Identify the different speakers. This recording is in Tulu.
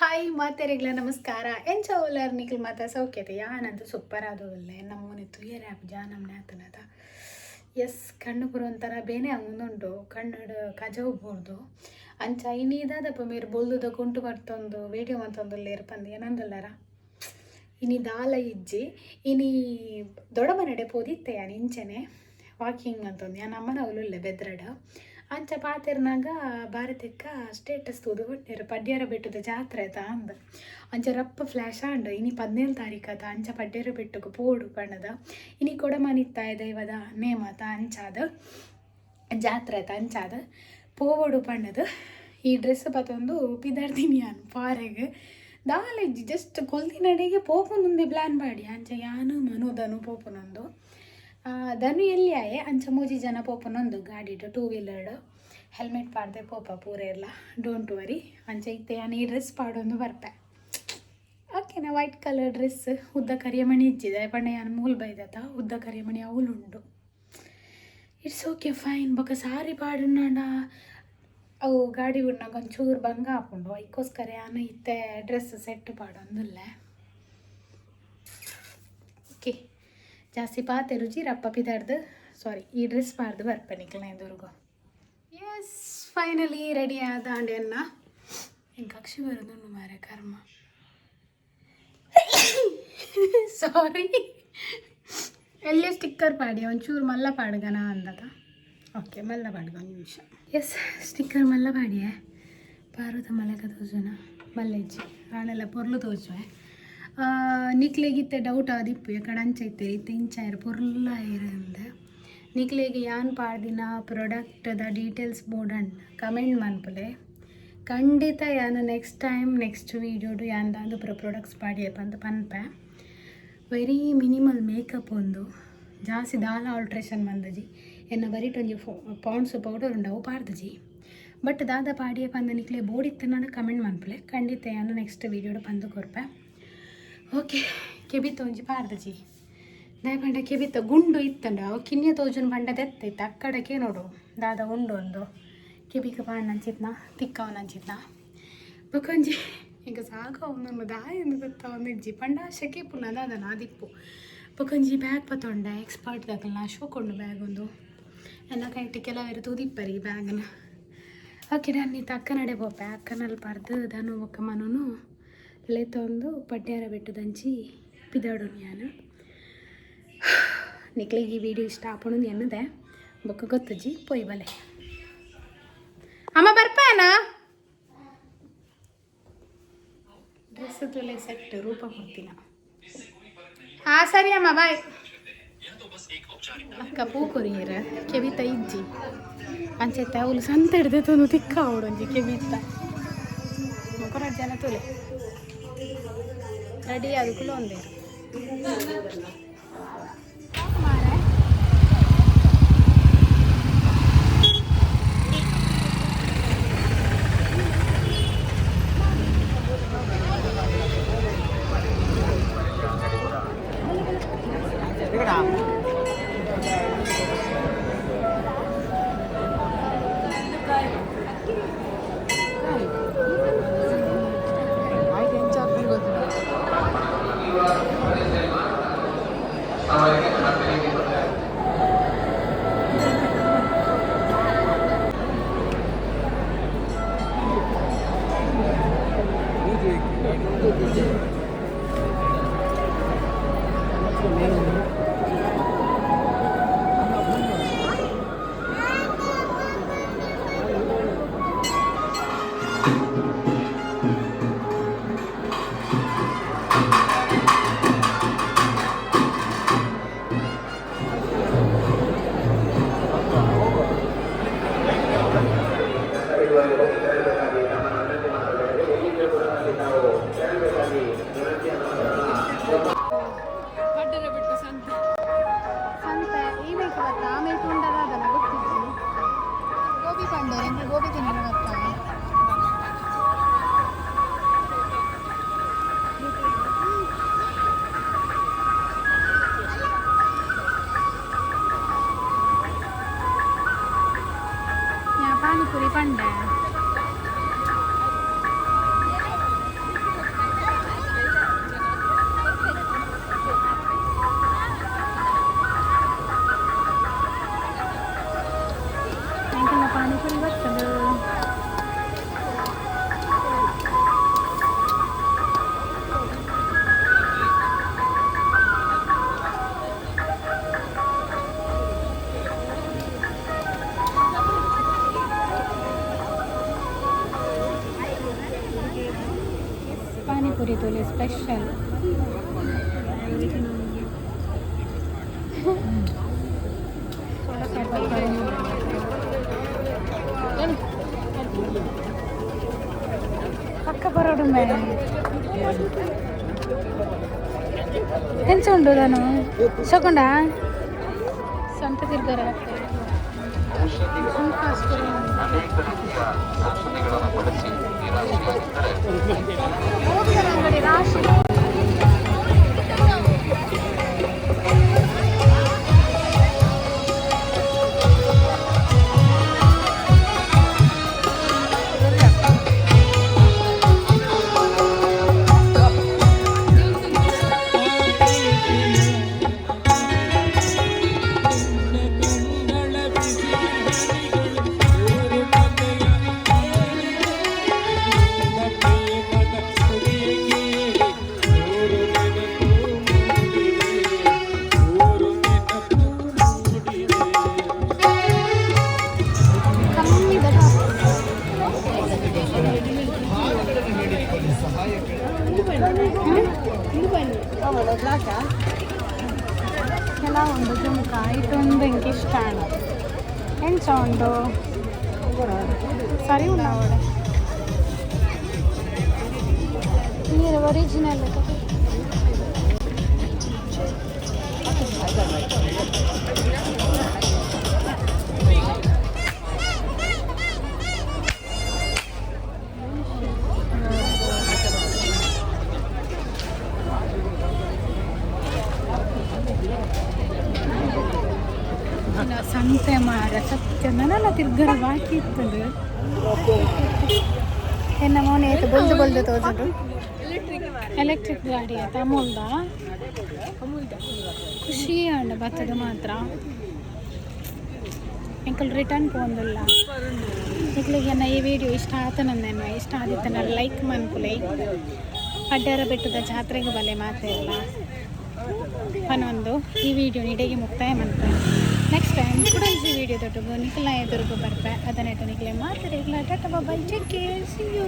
Speaker 1: ಹಾಯ್ ಮಾತೆರೆಗ್ಲ ನಮಸ್ಕಾರ. ಎಂಚ ಉಲ್ಲರ್ ನಿಕಲ್ ಮಾತ? ಸೌಖ್ಯತೆ? ಯಾನಂತೂ ಸೂಪರ್ ಆದವುಲ್ಲೆ. ನಮ್ಮನೆ ತುಯ್ಯರೆ ಆಪುಜ ನಮ್ಮನೆ ಆತನದ. ಎಸ್, ಕಣ್ಣು ಪೂರ ಒಂಥರ ಬೇನೆ ಆವೊಂದುಂಡು, ಕಣ್ಣುಡು ಕಜವು ಬೂರ್ದು. ಅಂಚ ಇನಿ ದಾದಪ್ಪ ಮೇರ್ ಬೊಲ್ದುದ ಕುಂಟು ಬರ್ತೊಂದು ವೀಡಿಯೋ ಮಂತೊಂದುಲ್ಲೇರ್ ಪಂದ್ ಏನಂದುಲ್ಲಾರ? ಇನಿ ದಾಲ ಇಜ್ಜಿ. ಇನಿ ದೊಡಮನಡೆ ಪೋದಿತ್ತೆ ಯಾನ್ ಇಂಚನೆ ವಾಕಿಂಗ್ ಅಂತಂದು. ಯಾನ್ ಅಮ್ಮನವ್ಲು ಬೆದ್ರಡ್. ಅಂಚ ಪಾತೆರ್ನಾಗ ಭಾರತಕ್ಕ ಸ್ಟೇಟಸ್ ತೂದು ಪಂಡೆರ್, ಪಡ್ಯಾರ ಬೆಟ್ಟದ ಜಾತ್ರೆ ಆತ ಅಂದ್. ಅಂಚ ರಪ್ಪ ಫ್ಲ್ಯಾಶ್ ಆಂಡ್, ಇನಿ 17 ತಾರೀಕು ಆತ, ಅಂಚ ಪಡ್ಯಾರ ಬೆಟ್ಟಕ್ಕೆ ಪೋಡು ಪಂಡದ. ಇನಿ ಕೊಡಮನಿತ್ತಾಯ ದೈವದ ನೇಮತ, ಅಂಚಾದ ಜಾತ್ರೆ ಆತ, ಅಂಚಾದ ಪೋವೊಡು ಪಂಡದು ಈ ಡ್ರೆಸ್ ಪತೊಂದು ಪಿದಾಡ್ತೀನಿ ಯಾನ್ ಪಾರೆಗ್. ದಾಲ ಇಜ್ಜಿ, ಜಸ್ಟ್ ಕೊಲ್ದಿನಡೆಗೆ ಪೋಪುನೊಂದು ಪ್ಲ್ಯಾನ್ ಪಾಡಿ. ಅಂಚ ಯಾನು, ಮನು, ಧನು ಪೋಪುನೊಂದು. ಧನು ಎಲ್ಲಿ ಆಯೆ. ಅಂಚ ಮೂಜಿ ಜನ ಪೋಪುನೊಂದು ಗಾಡಿಡ್, ಟೂ ವೀಲರ್ಡ್. ಹೆಲ್ಮೆಟ್ ಪಾಡ್ದೆ ಪೋಪ ಪೂರೆರ್ಲ, don't worry. ಅಂಚ ಇತ್ತೆ ಯಾನ್ ಈ ಡ್ರೆಸ್ ಪಾಡೊಂದು ಬರ್ಪೆ, ಓಕೆನಾ? ವೈಟ್ ಕಲರ್ ಡ್ರೆಸ್, ಉದ್ದ ಕರಿಯಮಣಿ ಇಜ್ಜಿದೆ ಪಂಡ ಯಾನ್ ಮೂಲು ಬೈದತ, ಉದ್ದ ಕರಿಯಮಣಿ ಅವುಲುಂಡು. It's okay, fine. ಬೊಕ ಸಾರಿ ಪಾಡುನಾಂಡ ಅವು ಗಾಡಿ ಉಣ್ಣಾಗ ಒಂಚೂರು ಬಂಗ ಆಪುಂಡು. ಐಕ್ಕೋಸ್ಕರ ಯಾನ್ ಇತ್ತೆ ಡ್ರೆಸ್ ಸೆಟ್ ಪಾಡೊಂದುಲ್ಲೆ. ಓಕೆ, ಜಾಸ್ತಿ ಪಾತೆ ರುಚಿ ರಪ್ಪ ಪಿದಾಡ್ದು, ಸಾರಿ, ಈ ಡ್ರೆಸ್ ಪಾಡ್ದು ಬರ್ಪೆ ನಿಕ್ಲ್ನ ಎದುರುಗು. ಎಸ್, ಫೈನಲಿ ರೆಡಿ ಆದ ಅಂಡೆನ್ನ. ಎಂಕ್ ಕಕ್ಷಿ ಬರೋದುಂಡು ಮಾರೆ, ಕರ್ಮ, ಸಾರಿ. ಎಲ್ಲಿ ಸ್ಟಿಕ್ಕರ್ ಪಾಡಿ ಒಂಚೂರು ಮಲ್ಲ ಪಾಡ್ಗನ ಅಂದದ. ಓಕೆ, ಮಲ್ಲ ಪಾಡ್ಗ, ಒಂದು ನಿಮಿಷ. ಎಸ್, ಸ್ಟಿಕ್ಕರ್ ಮಲ್ಲ ಪಾಡಿಯೆ. ಪಾರುದ ಮಲಕ ತೋಜುನ ಮಲ್ಲೆಜ್ಜಿ ಆನೆಲ್ಲ ಪೊರ್ಲು ತೋಜುವೆ. ನಿಕ್ಲೆಗಿತ್ತೆ ಡೌಟ್ ಆದಿಪ್ಪು, ಯಾಕಡೆ ಅಂಚ ಇತ್ತೇರಿ, ಇತ್ತೆ ಇಂಚ ಇರು, ಪೊರ್ಲ ಇರಂದು. ನಿಕ್ಲೆಗ್ ಯಾನ್ ಪಾಡ್ದಿನ ಪ್ರಾಡಕ್ಟ್ದ ಡೀಟೇಲ್ಸ್ ಬೋಡಂಡ್ ಕಮೆಂಟ್ ಮನ್ಪುಲೆ. ಖಂಡಿತ ಯಾನ್ ನೆಕ್ಸ್ಟ್ ಟೈಮ್ ನೆಕ್ಸ್ಟ್ ವೀಡಿಯೋಡು ಯಾನ್ ದಾದ ಪೂರ ಪ್ರಾಡಕ್ಟ್ಸ್ ಪಾಡಿಯೆ ಪಂದ್ ಪನ್ಪೆ. ವೆರಿ ಮಿನಿಮಲ್ ಮೇಕಪ್ ಒಂದು, ಜಾಸ್ತಿ ದಾಲ ಆಲ್ಟ್ರೇಷನ್ ಮಂದಜಿ. ಎನ್ನ ಬರಿಟ್ ಒಂಜಿ ಫೋ ಪಾಂಡ್ಸ್ ಪೌಡರ್ ಉಂಡು, ಅವು ಪಾಡ್ದಜಿ. ಬಟ್ ದಾದ ಪಾಡಿಯೆ ಪಂದ್ ನಿಕ್ಲೆ ಬೋಡಿತ್ತುಂಡ ಕಮೆಂಟ್ ಮನ್ಪುಲೆ. ಖಂಡಿತ ಯಾನ್ ನೆಕ್ಸ್ಟ್ ವೀಡಿಯೋಡು ಪಂದ್ ಕೊರ್ಪೆ. ಓಕೆ, ಕೆಬಿತ ಒಂಜಿ ಪಾಡ್ದಜಿ. ದಾಯೆ ಪಂಡ ಕೆಬಿತ ಗುಂಡು ಇತ್ತಂಡ ಅವು ಕಿನ್ಯ ತೋಜುನ ಪಂಡ ದೆತ್ತೈತೆ ಅಕ್ಕಡಕ್ಕೆ ನೋಡು ದಾದ ಉಂಡು ಒಂದು ಕೆಬಿಕ ಪಾಡ್ನಂಚಿತ್ನ ತಿಕ್ಕವನಂಚಿತ್ನ. ಬೊಕೊಂಜಿ ಎಂಕ ಸಾಕು ಅವನನ್ನು ದಾಯ ಗೊತ್ತ ಇಜ್ಜಿ ಪಂಡ ಶೆಕೆ ಪುನ ದಾದನ ಆದಿಪ್ಪು. ಬೊಕೊಂಜಿ ಬ್ಯಾಗ್ ಪತ್ತೊಂಡೆ ಎಕ್ಸ್ಪರ್ಟ್ ದಕಲ್ನ. ಶೋಕುಂಡು ಬ್ಯಾಗ್ ಒಂದು. ಎಲ್ಲ ಕೈಟ್ ಕೆಲವರು ತೂದಿಪ್ಪರಿ ಈ ಬ್ಯಾಗ್ನ. ಓಕೆ, ನಾನು ಇತ್ತ ಅಕ್ಕನಡೆ ಪೋಪೆ. ಅಕ್ಕನಲ್ಲಿ ಪರ್ದು ಧನು ಬೊಕ್ಕ ಮನನು ಲೇತೊಂದು ಪಡ್ಯಾರ ಬೆಟ್ಟದಂಚಿ ಪಿದಾಡುನು ಯಾನು. ನಿಕ್ಲೆಗ್ ಈ ವಿಡಿಯೋ ಇಷ್ಟ ಆಪುಂಡು ಎನ್ನದೆ. ಬೊಕ್ಕ ಗೊತ್ತುಜಿ, ಪೋಯ್ ಬಲೆ. ಅಮ್ಮ, ಬರ್ಪೇನಾ? ಡ್ರೆಸ್ ತುಲೆ ಸೆಟ್ ರೂಪ ಕೊಡ್ತೀನ. ಹಾಂ, ಸರಿ ಅಮ್ಮ, ಬಾಯ್. ಅಕ್ಕ ಪೂ ಕೊರಿಯರ್. ಕೆಬಿತ ಇಜ್ಜಿ ಅಂಚೆತ್ತ ಅವಳು ಸಂತ ಹಿಡ್ದೆ ತಿಕ್ಕ ಅವಡೊಂಜಿ ಕೆಬಿತ್ತ. ಮುಖರ ಜನ ತುಲೆ ರೆಡಿ ಅದಕ್ಕೂ ಒಂದೇ. ಮಾರೆ. ಪಾನಿಪುರಿ ತೋಲೆ ಸ್ಪೆಷಲ್. ಪಕ್ಕ ಬರೋಡು ಮೇ ಎಂಚ ಉಂಡು ನಾನು ಸಕೊಂಡ ಸಂತ ತಿರ್ಗರ. ಅಂಗಡಿ ರಾಶಿ. ಕಮ್ಮಿ ದರ. ಎಲ್ಲ ಉಂಡು ಜುಮ್ಕ. ಇದೊಂದು ಎಂಕ್ ಇಷ್ಟ ಆಂಡ್. ಎಂಚ ಉಂಡು? ಸರಿ ಉಂಡು ಅವಳೆ. ನೀರು ಒರಿಜಿನಲ್. ಸಂತೆ ಮಾರ ಸತ್ಯ ನನಲ ತಿರ್ಗರ ಬಾಕಿ ಇತ್ತದು. ಎನ್ನ ಮೋನೆ ಏತ್ ಬೊಲ್ದು ಬೊಲ್ದು ತೋಜುಂಡು. ಎಲೆಕ್ಟ್ರಿಕ್ ಗಾಡಿ ಆತ ಅಮೂಲ್ದ. ಖುಷಿ ಆಂಡ್ ಬತ್ತದ ಮಾತ್ರ. ಎಂಕಲ್ ರಿಟರ್ನ್ ಪೋಂದುಲ್ಲ. ನಿಕ್ಲೆಗ್ ಎನ್ನ ಈ ವಿಡಿಯೋ ಇಷ್ಟ ಆತನಂದೇನು ಇಷ್ಟ ಆದಿತ್ತನ ಲೈಕ್ ಮನ್ಪುಲೆ. ಪಡ್ಡರ ಬೆಟ್ಟದ ಜಾತ್ರೆಗೆ ಬಲೆ ಮಾತೆ ಎಲ್ಲ ಪನೊಂದು ಈ ವಿಡಿಯೋ ಇಡೆಗೆ ಮುಕ್ತಾಯ ಮನ್ಪೆ. ನೆಕ್ಸ್ಟ್ ಟೈಮ್ ಕೂಡ ಈ ವಿಡಿಯೋ ದೊಡ್ಡ ನಿಖಲ ಎದುರುಗು ಬರ್ಪೆ. ಅದನ್ನೆಟ್ಟು ನಿಕ್ಲೆ ಮಾತಾಡಿಲ್ಲ. Tata, bye, take care, see you.